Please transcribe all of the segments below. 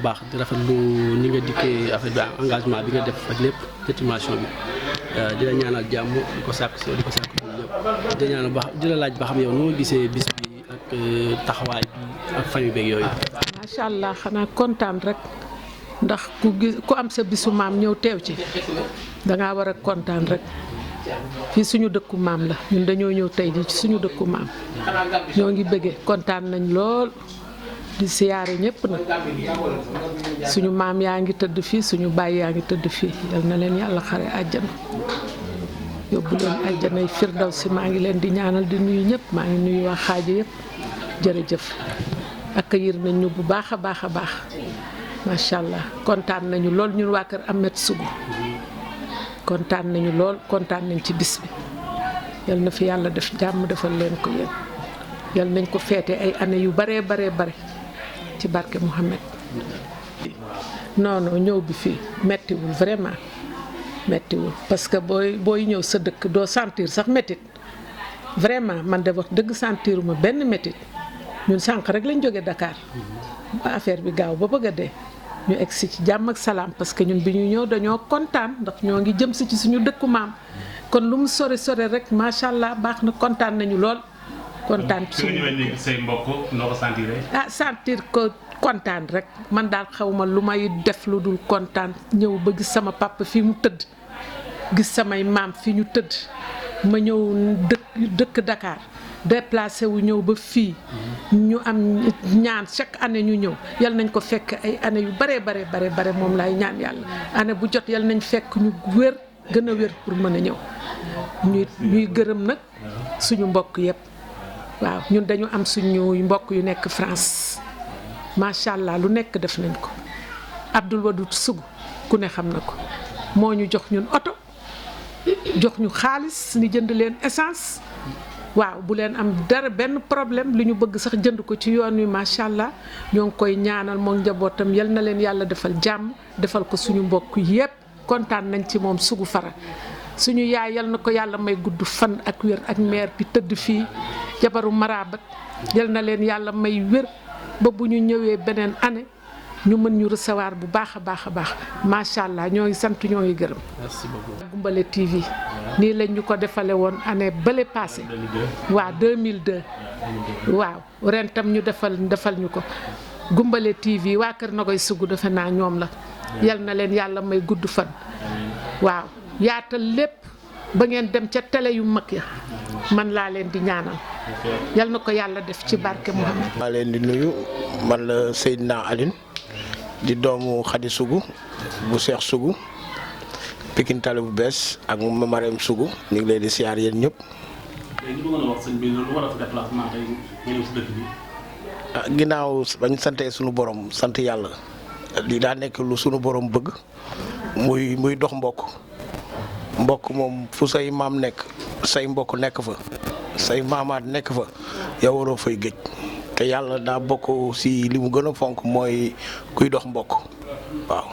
baax di rafetlu ni nga dikkee affaire bi engagement bi nga def ak lépp détermination bi di la ñaanal jàmm di ko sàkk si di ko sàkk si ñëpp di ñaanal ba di la laaj ba xam yow noo gisee bis bi ak taxawaay bi ak famille beeg yooyu. macha allah xanaa kontaan rek ndax ku am sa bisu maam ñëw teew ci dangaa war a kontaan rek fii suñu dëkku maam la ñun dañoo ñëw tey ji ci suñu dëkku maam ñoo ngi bëggee kontaan nañ lool di siyaare ñëpp nag suñu maam yaa ngi tëdd fii suñu baay yaa ngi tëdd fii yal na leen yàlla xare àjjana yóbbu leen àjjanay firdawsi maa ngi leen di ñaanal di nuyu ñëpp maa ngi nuyu waa xaaji yëpp jërëjëf accueillir nañ ñu bu baax a baax a baax macha allah kontaan nañu lool ñun waa kër Ahmed Sougou kontaan nañu lool kontaan nañ ci bis bi yal na fi yàlla def jàmm defal leen ko yéen yal nañ ko feete ay année yu bare ci barke Mouhamed. non ñëw bi fii mettiwul vraiment mettiwul parce que booy ñëw sa dëkk doo sentir sax métit vraiment man de wax dëgg sentiruma benn métit ñun sànq rek lañ jóge Dakar ba affaire bi gaaw ba bëgg a dee ñu egg si ci jàmm ak salaam parce que ñun bi ñu ñëw dañoo kontaan ndax ñoo ngi jëm si ci suñu dëkku maam kon lu mu sore rek macha allah baax na kontaan nañu lool. kontaan ci suñu say mbokk noo ko sentiree. sentir ko kontaan rek man daal xaw ma lu may def lu dul kontaan ñëw ba gis sama papa fii mu tëdd gis samay maam fi ñu tëdd ma ñëw dëkk Dakar déplacé wu ñëw ba fii ñu am ñaan chaque année ñu ñëw yal nañ ko fekk ay année yu bare moom laay ñaan yàlla année bu jot yal nañ fekk ñu wér gën a wér pour mën a ñëw ñuy gërëm nag suñu mbokk yëpp. waaw ñun dañu am suñu mbokk yu nekk France macha allah lu nekk def nañ ko Abdoul Wadoud Sougou ku ne xam na ko moo ñu jox ñun oto jox ñu xaalis ni jënd leen essence waaw bu leen am dara benn problème li ñu bëgg sax jënd ko ci yoon wi macha allah ñoo ngi koy ñaanal moom njabootam yal na leen yàlla defal jàmm defal ko suñu mbokk yépp kontaan nañ ci moom Sougou Fara suñu yaay yal na ko yàlla may gudd fan ak wér ak meer bi tëdd fii jabaru marabat yal na leen yàlla may wér ba bu ñu ñëwee beneen année ñu mën ñu recevoir bu baax a baax macha allah ñoo ngi sant ñoo ngi gërëm. merci beaucoup. Goumbale TV nii lañ ñu ko defale woon année bële passé waaw 2002 waaw ren tam ñu defal ñu ko Goumbale TV waa kër Nogoy Sougou defe naa ñoom la yal na leen yàlla may gudd fan waaw yaatal lépp ba ngeen dem ca télé yu mag ya man laa leen di ñaanal yal na ko yàlla def ci barke Mouhamed. maa leen di nuyu man la Seydina Aline di doomu Khady Sougou bu Cheikh Sougou Pikine Tali bu bees ak Marème Sougou ñu ngi leen di siyaar yéen ñëpp. léegi ñu mën a wax sëñ bi lu war a fa déplacement tey nga ñëw si dëkk bi. ginnaaw bañ santee suñu borom sant yàlla li daa nekk lu suñu borom bëgg muy dox mbokk moom fu say maam nekk say mbokk nekk fa say maamaat nekk fa yow waroo fay géej te yàlla daa bokk si li mu gën a fonk mooy kuy dox mbokk waaw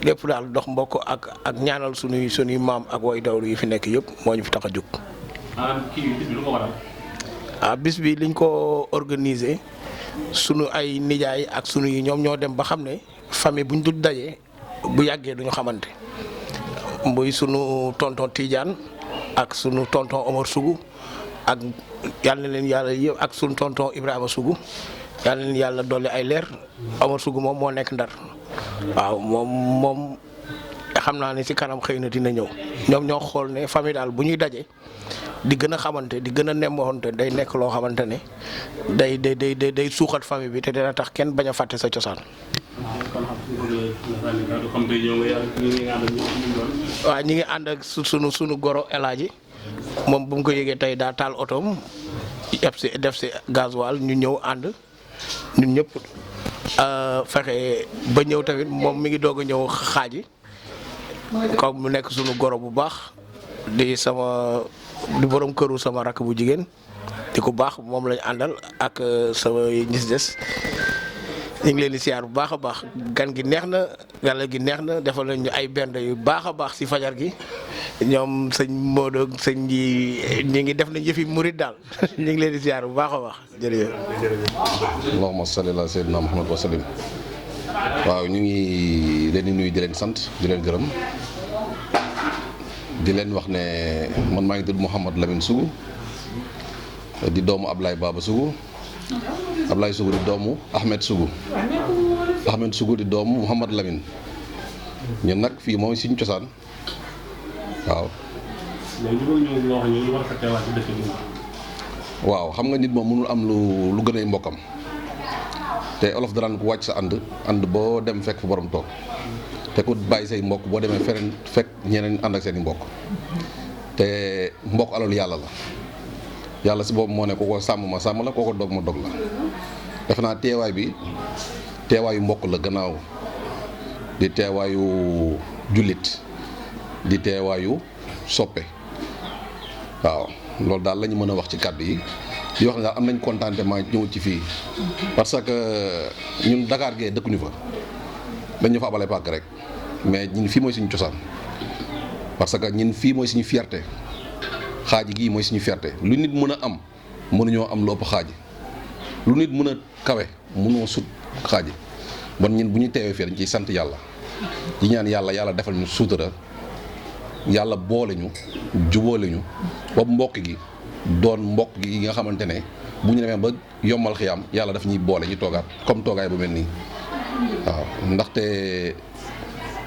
lépp daal dox mbokk ak ñaanal sunuy maam ak way dawlu yi fi nekk yëpp moo ñu fi tax a jóg. bis bi lu ko waral. bis bi liñ ko organiser sunu ay nijaay ak sunu yi ñoom ñoo dem ba xam ne famille buñ dul dajee bu yàggee duñu xamante. muy sunu tonton Tidiane ak sunu tonton Omar Sougou ak yal na leen yàlla yëpp ak sunu tonton Ibrahima Sougou yal na leen yàlla dolli ay leer Omar Sougou moom moo nekk Ndar waaw moom xam naa ne ci kanam xëy na dina ñëw ñoom ñoo xool ne famille daal bu ñuy daje di gën a xamante di gën a nemmoonte day nekk loo xamante ne day suuxat famille bi te dina tax kenn bañ a fàtte sa cosaan. waaw ñi ngi ànd ak sunu goro El Hadji moom bu mu ko yëgee tey daa taal otoom def si gasoil ñu ñëw ànd ñun ñëpp fexe ba ñëw tamit moom mi ngi doog a ñëw xaaji comme mu nekk sunu goro bu baax di borom këru sama rakk bu jigéen di ko baax moom lañu àndal ak sama ñis des ñu ngi leen di siyaar bu baax a baax gan gi neex na gàlla gi neex na defal nañu ay bernde yu baax a baax si fajar gi ñoom sëñ Modou sëñ ji ñu ngi def nañ yëfi murid daal ñu ngi leen di siyaar bu baax a baax jërëjëf. allahumma salli ala sayyidina Muhammad wa sallim waaw ñu ngi leen di nuyu di leen sant di leen gërëm di leen wax ne man maa ngi tudd Mouhamad Lamine Sougou di doomu Ablaye Baba Sougou Ablaye Sougou di doomu Ahmed Sougou Ahmed Sougou di doomu Mouhamad Lamine ñun nag fii mooy suñu cosaan waaw. waaw xam nga nit moom mënul am lu gën a mbokkam te olof daraan ko wàcc sa ànd boo dem fekk fa borom toog te ku bàyyi say mbokk boo demee feneen fekk ñeneen ànd ak seen i mbokk te mbokk alalu yàlla la yàlla si boobu moo ne kooko sàmm ma sàmm la kooko dog ma dog la defe naa teewaay bi teewaayu mbokk la gannaaw di teewaayu jullit di teewaayu soppe waaw loolu daal la ñu mën a wax ci kàddu yi di wax ne daal am nañ contentement ñëw ci fii parce que ñun Dakar gee dëkkuñu fa dañ ñu fa abale pàkk rek mais ñun fii mooy suñu cosaan parce que ñun fii mooy suñu fierté xaaji gii mooy suñu fierté lu nit mën a am mënuñoo am lu ëpp xaaji lu nit mën a kawe mënoo sut xaaji bon ñun bu ñu teewee fii dañ ciy sant yàlla di ñaan yàlla defal ñu suutura yàlla boole ñu jubóole ñu ba mbokk gi doon mbokk gi nga xamante ne bu ñu demee ba yombal xiyaam yàlla daf ñuy boole ñu toogaat comme toogaay bu mel nii waaw ndaxte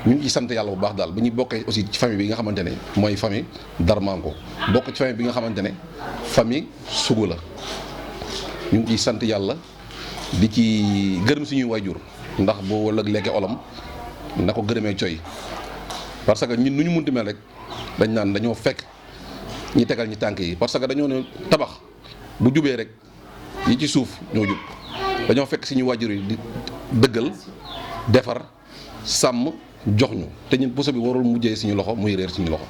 ñu ngi ci sant yàlla bu baax daal bu ñuy bokkee aussi ci famille bi nga xamante ne mooy famille Darmanko bokk ci famille bi nga xamante ne famille Sougou la ñu ngi ciy sant yàlla di ci gërëm suñuy wayjur ndax boo wala lekkee olam na ko gërëmee coy parce que ñun nu ñu munti mel rek dañ naan dañoo fekk ñi tegal ñi tànk yi parce que dañoo ne tabax bu jubee rek yi ci suuf ñoo jub dañoo fekk suñu wajur yi di dëggal defar sàmm jox ñu te ñun puso bi warul mujjee suñu loxo muy réer suñu loxo.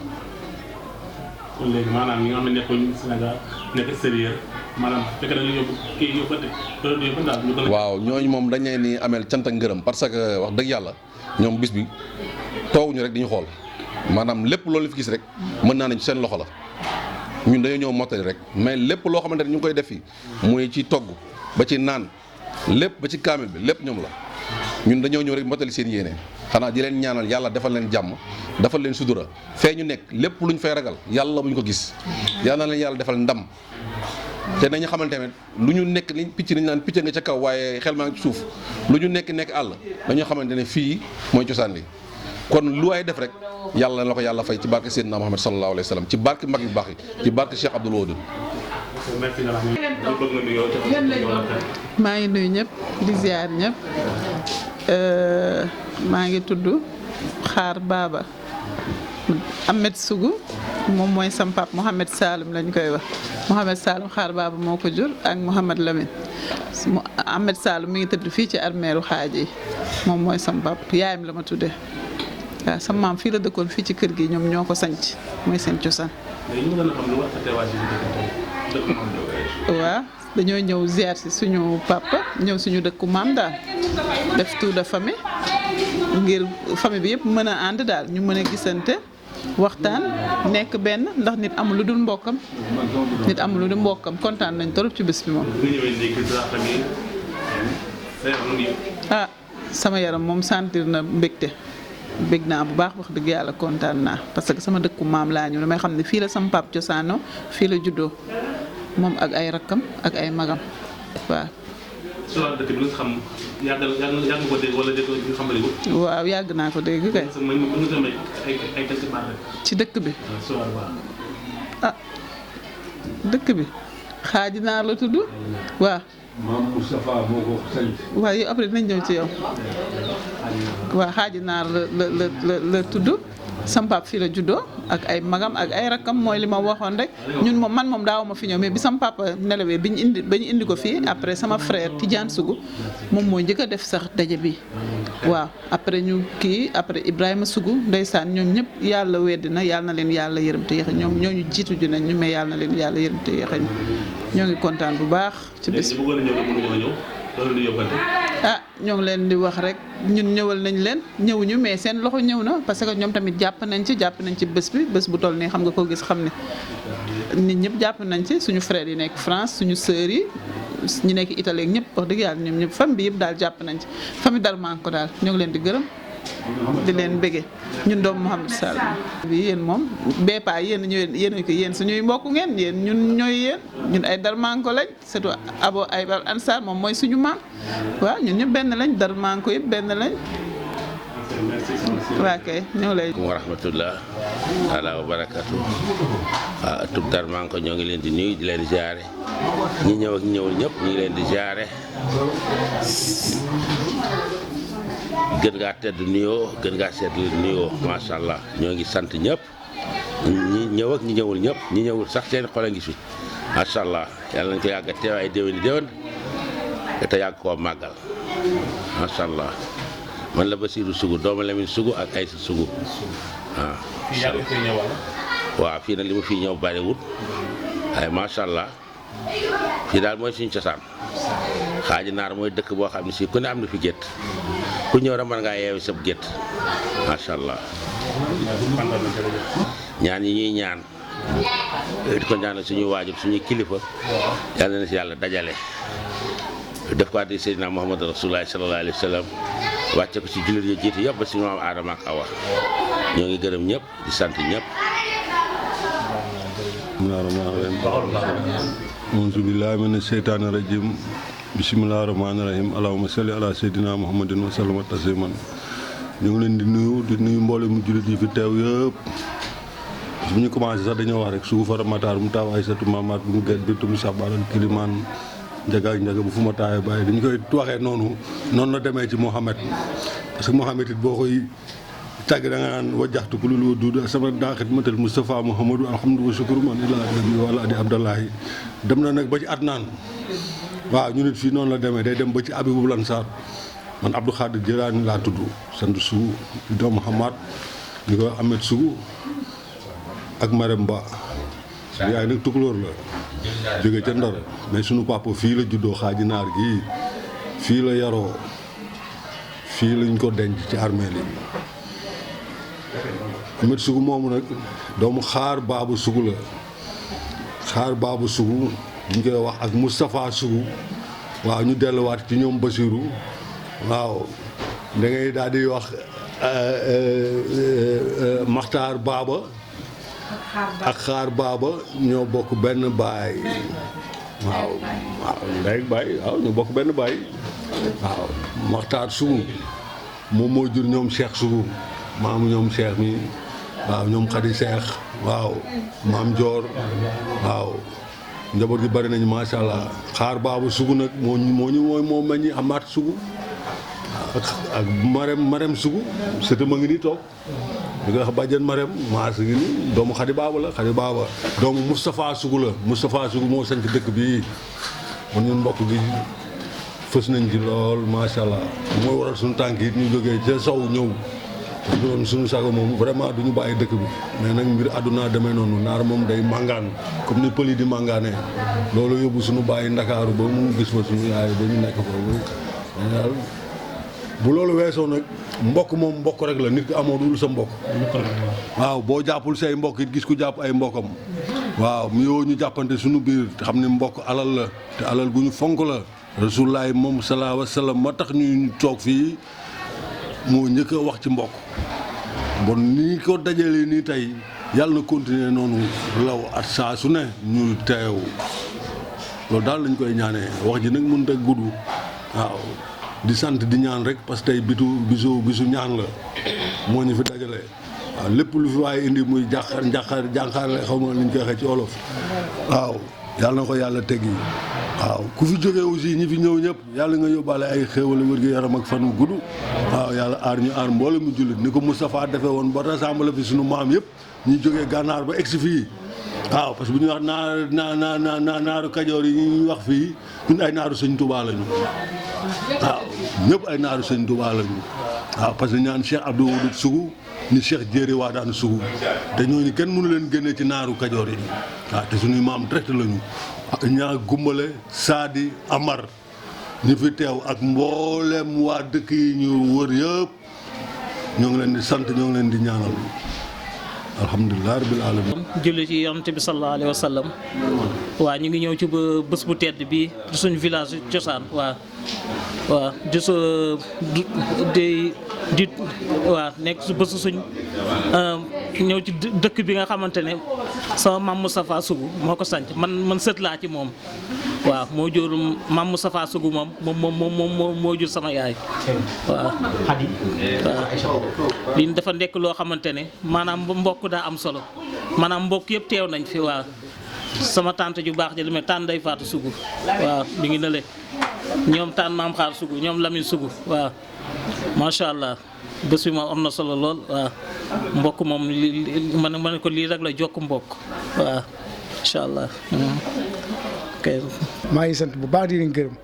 kon léegi maanaam ñi nga xam ne nekkuñ Sénégal nekk extérieur maanaam fekk na nga yóbbu kii yóbbu daal. waaw ñooñu moom dañ leen ni ameel cant ak ngërëm parce que wax dëgg yàlla ñoom bis bi tooguñu rek di ñu xool maanaam lépp loolu fi gis rek mën naa ne ci seen loxo la ñun dañoo ñëw mottali rek mais lépp loo xamante ne ñu ngi koy def fii muy ci togg ba ci naan lépp ba ci kaamil bi lépp ñoom la ñun dañoo ñëw rek mottali seen yéene xanaa di leen ñaanal yàlla defal leen jàmm defal leen sudura fee ñu nekk lépp lu ñu fay ragal yàlla bu ñu ko gis yàlla na leen yàlla defal ndam te nañu xamante ne lu ñu nekk li picc nañ naan picc nga ca kaw waaye xel maa ngi ci suuf lu ñu nekk àll dañoo xamante ne fii mooy cosaan li kon lu waay def rek yàlla na la ko yàlla fay ci barke Seydina Muhammad sallallahu alayhi wa sallam ci barke mag yu baax yi ci barke Cheikh Abdoul Wadoud. maa ngi nuyu ñëpp di ziar ñëpp maa ngi tudd Xaar Baba Ahmed Sougou moom mooy sam pap Mouhamed Saloum lañ koy wax Mouhamed Saloum Xaar Baba moo ko jur ak Mouhamed Lamine Ahmed Saloum mi ngi tëdd fii ci armeeru xaaj yi moom mooy sam pap yaayam la ma tuddee waaw sama maam fii la dëkkoon fii ci kër gi ñoom ñoo ko sanc mooy seen cosaan. waaw dañoo ñëw ziar si suñu papa ñëw suñu dëkku maam daal def tour de famille ngir famille bi yëpp mën a ànd daal ñu mën a gisante waxtaan nekk benn ndax nit amul lu dul mbokkam kontaan nañ torop ci bés bi moom. ah sama yaram moom sentir na mbégte bég naa bu baax wax dëgg yàlla kontaan naa parce que sama dëkku maam laa ñu damay xam ne fii la sama pap cosaano fii la juddoo moom ak ay rakkam ak ay magam waaw. waaw yàgg naa ko dégg kay. ci dëkk bi. ah dëkk bi xaaji naar la tudd waaw. maam Moustapha moo ko sant. waaw yow après dinañ ñëw ci yow. waaw xaaji naar la tudd sam pap fii la juddoo ak ay magam ak ay rakkam mooy li ma waxoon rek ñun moom man moom daaw ma fi ñëw mais bi sam papa nelawee ba ñu indi ko fii après sama frère Tidiane Sougou moom mooy njëkk a def sax daje bi waaw après ñu après Ibrahima Sougou ndeysaan ñoom ñëpp yàlla weddi na yàlla na leen yàlla yërëm te yéexe ñoom ñooñu jiitu ji nañ ñu mais yàlla na leen yàlla yërëm te yéexe ñoo ngi kontaan bu baax ci bés ah ñoo ngi leen di wax rek ñun ñëwal nañ leen ñëwuñu mais seen loxo ñëw na parce que ñoom tamit jàpp nañ ci bés bi bés bu toll nii xam nga ko gis xam ne nit ñëpp jàpp nañ ci suñu frères yi nekk France suñu sœurs yi ñi nekk Italie ak ñëpp wax dëgg yàlla ñoom ñëpp famille bi yëpp daal jàpp nañ ci famille Darmanko daal ñoo ngi leen di gërëm di leen bége ñun doomu Mouhamed Sall bi yéen moom beepaa yéen ko yéen suñuy mbokk ngeen yéen ñun ñooy yéen ñun ay Darmanko lañ surtout Abo Aybal Ansar moom mooy suñu maam waaw ñun ñëpp benn lañ Darmanko yëpp benn lañ waa kay ñoo lay wa rahmatullah taala wa barakatu waaw tub Darmanko ñoo ngi leen di nuyu di leen ziare ñi ñëw ak ñi ñëwul ñëpp ñu ngi leen di ziare gën ngaa tedd nuyoo gën ngaa sedd nuyoo macha allah ñoo ngi sant ñëpp ñi ñëw ak ñi ñëwul ñëpp ñi ñëwul sax seen xol a ngi fi macha allah yàlla nañ ko yàgg a teew ay déwéni déwén te yàgg koo màggal macha allah man la Basiirou Sougou doomu Lamine Sougou ak Aïssa Sougou waaw fii nag li mu fii ñëw bariwul waaye macha allah fii daal mooy suñu cosaan Xaaji Naar mooy dëkk boo xam ne si ku ne am na fi gétt ku ñëw rek mën ngaa yeewi sab gétt macha allah ñaan yi ñuy ñaan di ko ñaanal suñu waajur suñu kilifa yàlla na si yàlla dajale def ko addi Seydina Muhammad Rasulullah sallallahu alayhi wa sallam wàcce ko ci jullit yi jiitu yëpp ba suñu maam Aadama ak Awa ñoo ngi gërëm ñëpp di sant ñëpp auzu billaahi mina sheytaani rajiim bismillaahi rahmaani rahiim allahumma salli ala seydina muhammadin wa sallama tasliman ñu ngi leen di nuyu mboole mu jullit yi fi teew yëpp bu ñu commencé sax dañoo wax rek suufu fara mataar mu taaw ay satu mamaat bu mu get bi tum sabaral kilimaan njaga ak njaga bu fu ma taawee bàyyi dañu koy waxee noonu la demee ci Mouhamed parce que Mouhamed it boo koy tàgg da nga naan wajaxtu ku lul wa duud sama daaxit matal Moustapha Mouhamadou alhamdu wa shukru man ila nabi wala adi abdallahi dem na nag ba ci Adnaan waaw ñu nit fii noonu la demee day dem ba ci Abibul Ansar man Abdou Khadir Jëlaani laa tudd sant Sougou doomu Hamad ñu ko Ahmed Sougou ak Marème Ba yaay nag tukulóor la jóge ca Ndar mais sunu papa fii la juddoo Xaaji Naar gii fii la yaroo fii lañ ko denc ci armeel yi Ahmed Sougou moomu nag doomu xaar baabu Sougou la xaar baabu Sougou ñu koy wax ak Moustapha Sougou waaw ñu delluwaat ci ñoom Basirou waaw da ngay daal di wax Maxtaar Baaba ak xaar baaba ñoo bokk benn baay waaw ndey ak baay waaw ñoo bokk benn baay waaw Maxtaar Sougou moom moo jur ñoom Cheikh Sougou maamu ñoom Cheikh mi waaw ñoom Khady Cheikh waaw maam Dior waaw njaboot gi bari nañu macha allah xaar baaba Sougou nag moo meññi Amath Sougou ak Marème Sougou surtout ma ngi nii toog di nga wax bàjjen Marème maas ngi nii doomu Khady Baba la Khady Baba doomu Moustapha Sougou la Moustapha Sougou moo sanc dëkk bii man ñun mbokk gi fës nañ ci lool macha allah mooy waral suñu tànk yi ñu jógee ca sow ñëw doon suñu sago moom vraiment du ñu bàyyi dëkk bi mais nag mbir àdduna demee noonu naar moom day màngaan comme ni pël yi di màngaanee loolu yóbbu suñu bàyyi ndakaaru ba mu gis fa suñu yaay ba ñu nekk foofu daal bu loolu weesoo nag mbokk moom mbokk rek la nit ki amoo dul sa mbokk waaw boo jàppul say mbokk it gis ku jàpp ay mbokkam waaw mu yow ñu jàppante suñu biir te xam ne mbokk alal la te alal gu ñu fonk la rasulullaay moom salaa wa salaam ma tax ñu toog fii moo njëkk a wax ci mbokk bon ni ko dajalee nii tey yàlla na continuer noonu law at saa su ne ñu teew loolu daal lañ koy ñaanee wax ji nag mënut a gudd waaw di sant di ñaan rek parce que tey bisu ñaan la moo ñu fi dajale waaw lépp lu fi waaye indi muy jànqaarle xaw ma ni ñu koy waxee ci olof waaw yàlla na ko yàlla teggi waaw ku fi jógee aussi ñi fi ñëw ñëpp yàlla nga yóbbaale ay xéewal wér-gu yaram ak fan wu gudd waaw yàlla aar ñu aar mboole mu jullit ni ko Moustapha defee woon ba rassemble fi suñu maam yëpp ñu jógee gànnaar ba egsi fii waaw parce que bu ñuy wax naaru kajoor yi ñuy wax fii ñun ay naaru sëñ Touba lañu waaw ñëpp ay naaru sëñ Touba lañu waaw parce que ñaan Cheikh Abdou Wadoud Sougou ni Cheikh Jéeri Waadaan Sougou te ñooñu kenn mënu leen génnee ci naaru kajoor yi waaw te suñuy maam direct lañu ñaa gumbale Saadi Amar ñu fi teew ak mboolem waa dëkk yi ñu wër yëpp ñoo ngi leen di sant ñoo ngi leen di ñaanal alhamdulilah rabbil alamin. julli ci yonent bi sallallahu alayhi wa sallam. waaw ñu ngi ñëw ci bés bu tedd bi di suñu village cosaan waaw di waaw nekk su bésu suñ ñëw ci dëkk bi nga xamante ne sama maam Moustapha Sougou moo ko sanc man sët laa ci moom waaw moo jur maam Moustapha Sougou moom moo jur sama yaay waaw lii dafa nekk loo xamante ne maanaam mbokk daa am solo maanaam mbokk yëpp teew nañ fi waaw sama tante ju baax ji li may tànn day faatu Sougou waaw mi ngi nële ñoom tànn maam xaar Sougou ñoom Lamine Sougou waaw macha allah bés bi moom am na solo lool waaw mbokk moom ma ne ko lii rek la jokk mbokk waaw incha allah. maa ngi sant bu baax di leen gërëm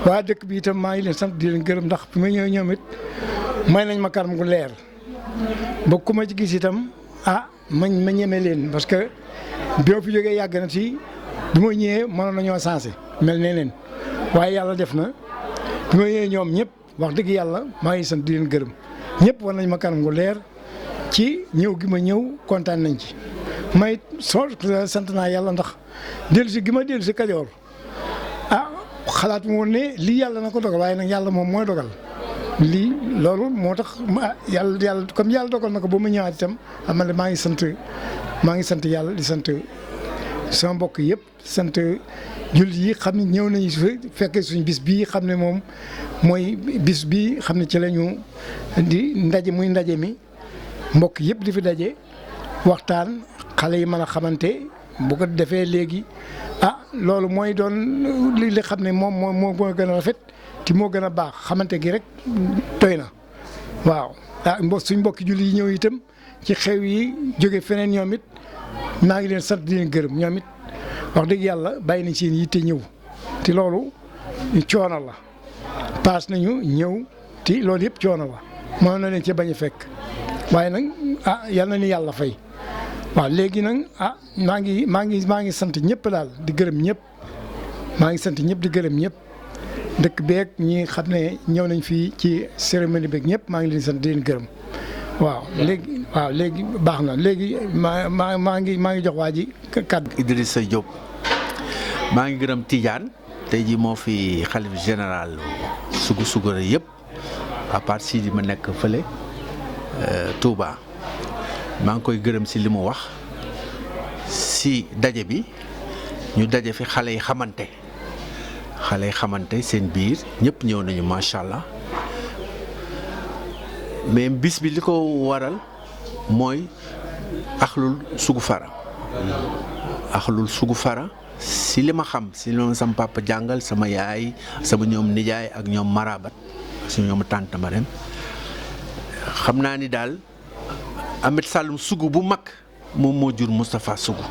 waa dëkk bi itam maa ngi leen sant di leen gërëm ndax bi ma ñëwee ñoom it may nañ ma kanam gu leer ba ku ma ci gis itam ma ñeme leen parce que bi ma fi jógee yàgg na ci bi ma ñëwee mënoon nañoo sensé mel ne leen waaye yàlla def na bi ma ñëwee ñoom ñëpp wax dëgg yàlla maa ngi sant di leen gërëm ñëpp war nañ ma kanam gu leer ci ñëw gi ma ñëw kontaan nañ ci may sant naa yàlla ndax dellu si gi ma dellu si Kajoor xalaat mu woon ne lii yàlla na ko dogal waaye nag yàlla moom mooy dogal lii loolu moo tax yàlla comme yàlla dogal na ko ba mu ñëwaat itam man de maa ngi sant yàlla di sant sama mbokk yëpp sant jullit yi xam ne ñëw nañu fekkee suñ bis bii xam ne moom mooy bis bii xam ne ci lañu di ndaje muy ndaje mi mbokk yëpp di fi daje waxtaan xale yi mën a xamante bu ko defee léegi loolu mooy doon li xam ne moom moo gën a rafet te moo gën a baax xamante gi rek doy na waaw suñ mbokki julli yi ñëw itam ci xew yi jóge feneen ñoom it maa ngi leen sant di leen gërëm ñoom it wax dëgg yàlla bàyyi nañ seen yitte ñëw te loolu coono la paas nañu ñëw te loolu yëpp coono la mënoon na leen ci bañ a fekk waaye nag yal na ni yàlla fay waaw léegi nag maa ngi sant ñëpp daal di gërëm ñëpp maa ngi sant ñëpp di gërëm ñëpp dëkk beeg ñi xam ne ñëw nañ fii ci cérémonie beeg ñëpp maa ngi leen sant di leen gërëm waaw léegi baax na léegi maa ngi jox waa ji kàddu. Idrissa Diop maa ngi gërëm Tidiane tey ji moo fi xalif général Sougou yëpp à part si di ma nekk fële Touba. maa ngi koy gërëm si li mu wax si daje bi ñu daje fi xale yi xamante seen biir ñëpp ñëw nañu macha allah mais bis bi li ko waral mooy axlul Sougou Fara si li ma xam si li ma sama papa jàngal sama yaay sama ñoom nijaay ak ñoom marabat si ñoom tante Marème xam naa ni daal Ahmed Saloum Sougou bu mag moom moo jur Moustapha Sougou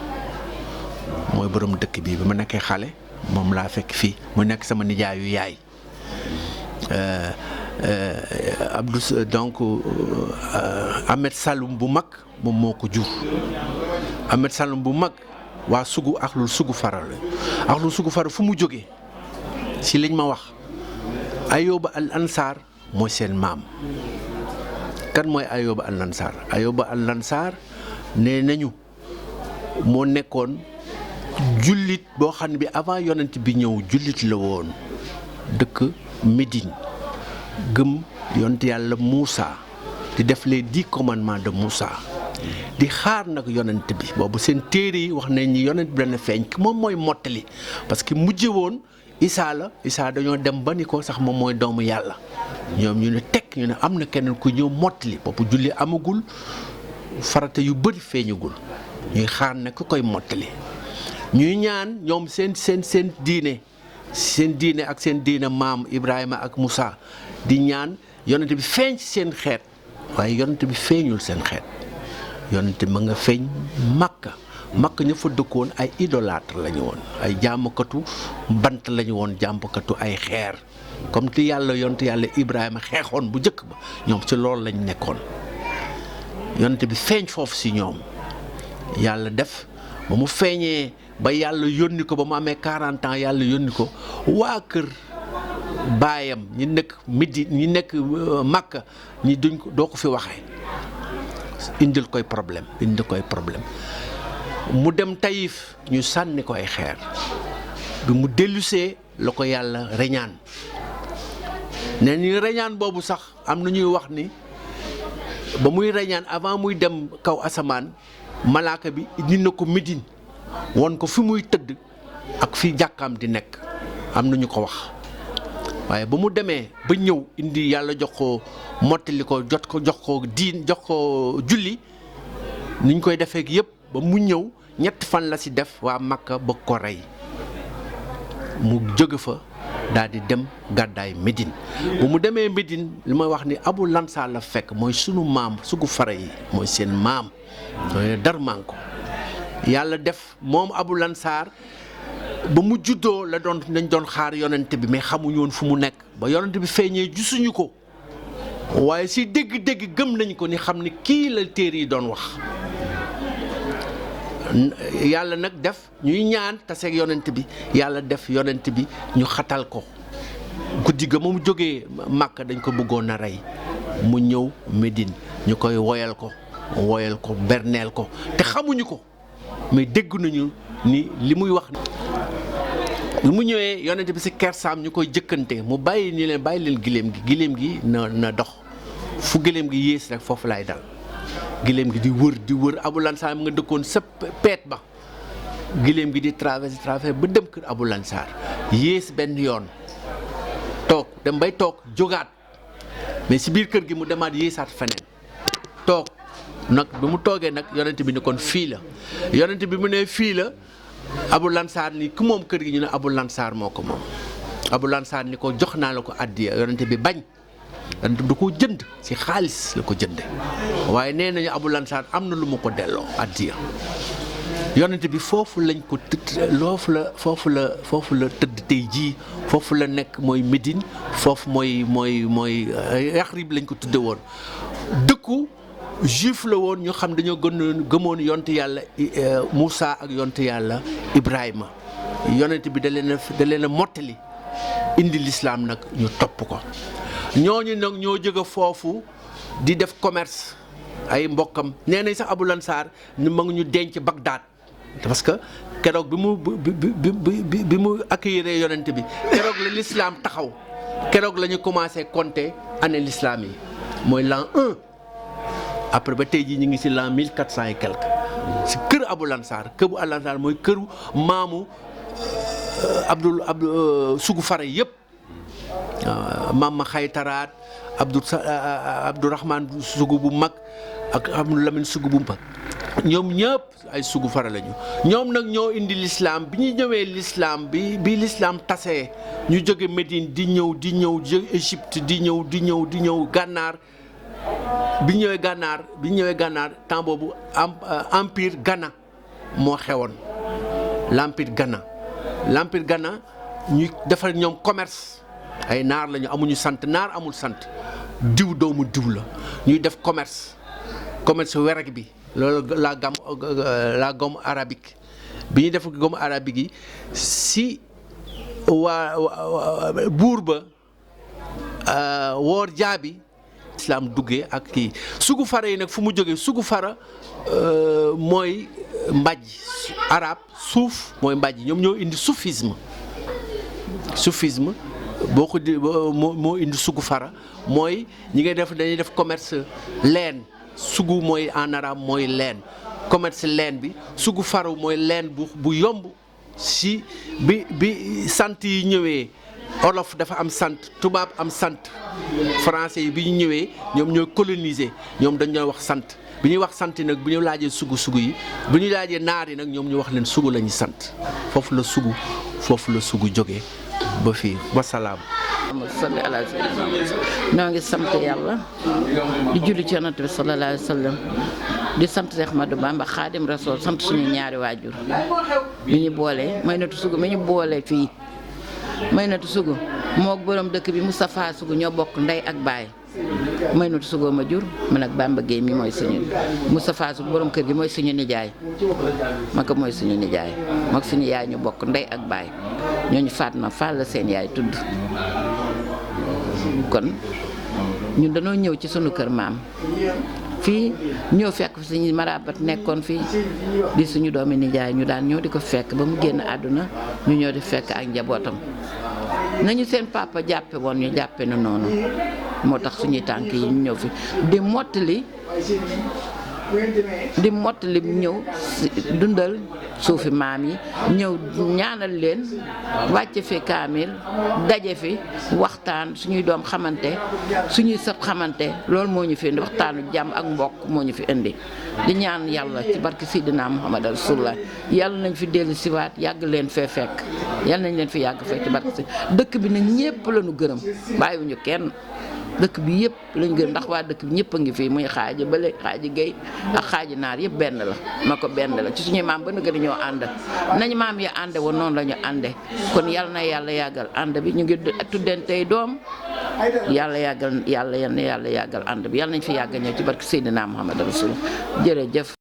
mooy borom dëkk bi ma nekkee xale moom laa fekk fii mu nekk sama nijaayu yaay Ahmed Saloum bu mag moom moo ko jur Ahmed Saloum bu mag waa Sougou axlul Sougou Fara la axlul Sougou Fara fu mu jógee si liñ ma wax Ayoba al Ansar mooy seen maam. kan mooy Ayoba al Ansar Ayoba al Ansar nee nañu moo nekkoon jullit boo xam ne bi avant yonent bi ñëw jullit la woon dëkk Médine gëm yonent yàlla Moussa di def les 10 commandements de Moussa di xaar nag yonent bi boobu seen téere yi wax nañ ni yonent bi dana feeñ moom mooy mottali parce que mujje woon Isaa la Isaa dañoo dem ba ni ko sax moom mooy doomu yàlla ñoom ñu ne tekk ñu ne am na keneen ku ñëw mottali boppu julli amagul farata yu bëri feeñagul ñuy xaar ne ku koy mottali ñuy ñaan ñoom seen diine ak seen diine maam Ibrahima ak Moussa di ñaan yonent bi feeñ ci seen xeet waaye yonent bi feeñul seen xeet yonent ma nga feeñ Makka ña fa dëkkoon ay idolâtre lañu woon ay jaamakatu bant lañu woon jaamakatu ay xeer comme ti yàlla yonent yàlla Ibrahima xeexoon bu njëkk ba ñoom ci loolu lañ nekkoon yonent bi feeñ foofu si ñoom yàlla def ba mu feeñee ba yàlla yónni ko ba mu amee 40 ans yàlla yónni ko waa kër baayam ñi nekk Médine ñi nekk Makka ñi duñ ko doo ko fi waxee indil koy problème mu dem Taïf ñu sànni ko ay xeer bi mu dellusee la ko yàlla reñaan ne ni reñaan boobu sax am na ñuy wax ni ba muy reñaan avant muy dem kaw asamaan malaaka bi indi na ko Médine won ko fi muy tëdd ak fi jàkkaam di nekk am na ñu ko wax waaye ba mu demee ba ñëw indi yàlla jox ko mottali ko jox ko julli niñ koy defee yëpp ba mu ñëw 3 fan la ci def waa Makka ba ko rey mu jóge fa daal di dem gàddaay Médine bu mu demee Médine li may wax ni Abu Lansar la fekk mooy sunu maam sugu fara yi mooy seen maam darman ko yàlla def moom Abu Lansar ba mu juddoo la dañ doon xaar yonent bi mais xamuñu woon fu mu nekk ba yonent bi feeñee gisuñu ko waaye si dégg-dégg gëm nañ ko ni xam ni kii la téere yi doon wax yàlla nag def ñuy ñaan taseeg yonent bi yàlla def yonent bi ñu xatal ko guddi ga mu jógee Màkka dañ ko bëggoon a rey mu ñëw Médine ñu koy woyal ko berneel ko te xamuñu ko mais dégg nañu ni li muy wax bi mu ñëwee yonent bi ci kersaam ñu koy jëkkante mu bàyyi leen giléem gi na dox fu giléem gi yées rek foofu laay dal giléem gi di wër Abu Lansar nga dëkkoon sa peet ba giléem gi di traversé ba dem kër Abu Lansar yées benn yoon toog dem bay toog jógaat mais ci biir kër gi mu demaat yéesaat feneen toog nag bi mu toogee nag yonent bi ni kon fii la yonent bi mu ne fii la Abu Lansar ni ku moom kër gi ñu ne Abu Lansar moo ko moom Abu Lansar ni ko jox naa la ko addiya yonent bi bañ yonent bi da koo jënd ci xaalis la ko jënde waaye nee nañu Abu Lansar am na lu mu ko delloo addiya yonent bi foofu lañ ko foofu la tëdd tey jii foofu la nekk mooy Médine foofu mooy Yaxrib lañ ko tudde woon dëkku juif la woon ñu xam dañoo gëmoon yonte yàlla Moussa ak yonte yàlla Ibrahima yonent bi da leen a mottali indi lislaam nag ñu topp ko ñooñu nag ñoo jóge foofu di def commerce ay mbokkam nee nañ sax Abu Lansar ñu ma ngi ñu denc Bagdad parce que keroog bi mu accueillir yonent bi keroog la lislaam taxaw keroog la ñu commencé compter année l'islam yi mooy l'an 1 après ba tey jii ñu ngi ci l'an 1400 et quelque ci kër Abu Lansar kër bu Abu Lansar mooy këru maamu Abdul sugu fara yëpp maam ma xaytaraat Abdourahman sugu bu mag ak Abdul Lamin sugu bu mag ñoom ñëpp ay sugu fara lañu ñoom nag ñoo indi l'islam bi ñu ñëwee l'islam bi l'islam tasee ñu jóge Médine di ñëw jóge Égypte di ñëw gànnaar bi ñëwee gànnaar temps boobu empire Ghana moo xewoon l'empire Ghana ñu defal ñoom commerce ay naar lañu amuñu sant naar amul sant diw doomu diw la ñuy def commerce werek bi loolu la gomme arabique bi ñuy def gomme arabique yi si waa buur ba woor jaabi islam duggee ak kii sugu fara yi nag fu mu jógee sugu fara mooy mbàjj arab suuf mooy mbàjj ñoom ñoo indi soufisme boo ko di moo indi sugu fara mooy ñi ngay def dañuy def commerce leen sugu mooy en arabe mooy leen commerce leen bi sugu fara mooy leen bu yomb si bi sant yi ñëwee olof dafa am sant tubaab am sant français yi bi ñu ñëwee ñoom ñooy coloniser ñoom dañoo wax sant bi ñuy wax sant nag bu ñu laajee sugu yi bu ñu laajee naar yi nag ñoom ñu wax leen sugu la ñu sant foofu la sugu jógee ba fii wasalaam. salli ala noo ngi sant yàlla di julli ci yonent bi sallallahu alayhi wa sallam di sant Seex Ahmadu Bamba Xaadim Rasuul sant suñu ñaari waajur mi ñu boole Maynatu Sugu mi ñu boole fii Maynatu Sugu mook borom dëkk bi Moustapha Sugu ñoo bokk ndey ak baay Maynatu Sugu ma jur man ak Bamba Gueye mi mooy suñu Moustapha Sugu borom kër gi mooy suñu nijaay ma ko mooy suñu nijaay mook suñu yaay ñu bokk ndey ak baay ñooñu Fatma Fall la seen yaay tudd kon ñun dañoo ñëw ci sunu kër maam fii ñëw fekk fi suñu marabat nekkoon fii di suñu doomi nijaay ñu daan ñëw di ko fekk ba mu génn àdduna ñu ñëw di fekk ak njabootam nañu seen papa jàppe woon ñu jàppe na noonu moo tax suñuy tànk yi ñu ñëw fi di mottali ñëw dundal suufi maam yi ñëw ñaanal leen wàcce fi kaamil daje fi waxtaan suñuy doom xamante suñuy sët xamante loolu moo ñu fi indi waxtaanu jàmm ak mbokk moo ñu fi indi di ñaan yàlla ci barke Seydina Muhammad Rasulullah yàlla nañ fi dellu siwaat yàgg leen fee fekk yàlla nañ leen fi yàgg fekk ci barke si dëkk bi nag ñépp lañu gërëm bàyyiwuñu kenn dëkk bi yëpp lañ gën ndax waa dëkk bi ñëpp a ngi fii muy xaaji bële xaaji gay ak xaaji naar yëpp benn la ma ko benn la ci suñuy maam ba na gën a ñoo ànd nañ maam yi ànde woon noonu la ñu ànde kon yàlla na yàlla yàggal ànd bi ñu ngi tuddantey doom yàlla yàggal ànd bi yàlla nañ fi yàgg ñëw ci barke Seydina Muhammad Rasul jërëjëf